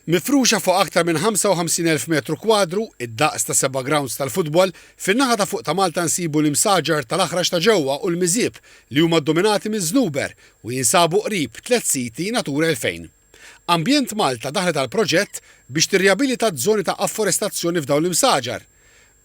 Mifruxa fuq aktar minn 55,000 metru kwadru, id-daqs ta' seba' grawnds tal-futbol, fin-naħa ta' fuq ta' Malta nsibu l-imsaġar tal-Aħrax ta' Ġewwa u l-Miżieb li huma ddominati miż-żnuber u jinsabu qrib tliet siti Natura 2000. Ambjent Malta daħlet għall-proġett biex tirriabilita żoni ta' afforestazzjoni f'dawn l-imsaġar.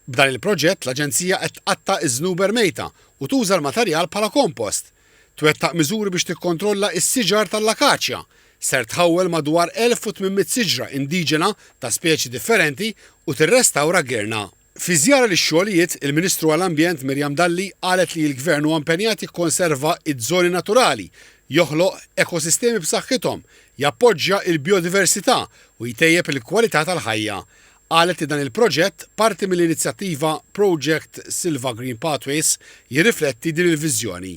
B'dan il-proġett l-aġenzija qed tqatta' ż-żnuber mejta u tuża l-materjal bħala kompost. Twettaq miżuri biex tikkontrolla s-siġar tal-akaċja. Ser tħawwel madwar 1,800 siġra indiġena ta' speċi differenti u tirrestawra girna. Fi żjara lix-xogħlijiet, il-Ministru għall-Ambjent Miriam Dalli qalet li l-Gvern huwa impenjat jikkonserva ż-żoni naturali, joħloq ekosistemi b'saħħithom, jappoġġja l-bijodiversità u jtejjeb il-kwalità tal-ħajja. Qalet li dan il-proġett, parti mill-inizjattiva Project Silva Green Pathways, jirrifletti din il-viżjoni.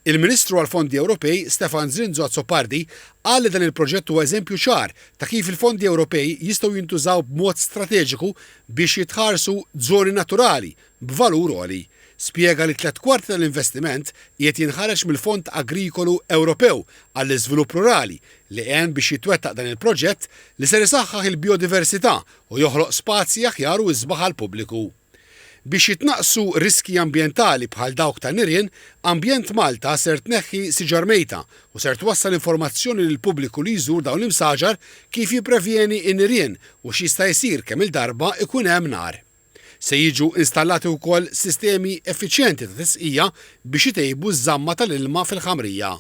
Il-Ministru għall-Fondi Ewropej, Stefan Zrinzo Azzopardi, qal li dan il-proġett huwa eżempju ċar ta' kif il-fondi Ewropej jistgħu jintużaw b'mod strateġiku biex jitħarsu żoni naturali b'valur għoli. Spjega li 3/4 tal-investiment qiegħed jinħareġ mill-Fond Agrikolu Ewropew għall-Iżvilupp Rurali li għen biex jitwettaq dan il-proġett li ser isaħħaħ il-bijodiversità u joħloq spazji aħjar u isbaħ għall-pubbliku. Biex jitnaqqsu riskji ambjentali bħal dawk ta' nirien, Ambjent Malta ser tneħħi siġar mejta u ser twassal informazzjoni lill-pubbliku li jżur dawn l-imsaġar kif jipprevjeni n-nirien u x'jista' jsir kemm-il darba ikun hemm nar. Se jiġu installati wkoll sistemi effiċjenti ta' tisqija biex itejbu ż-żamma tal-ilma fil-ħamrija.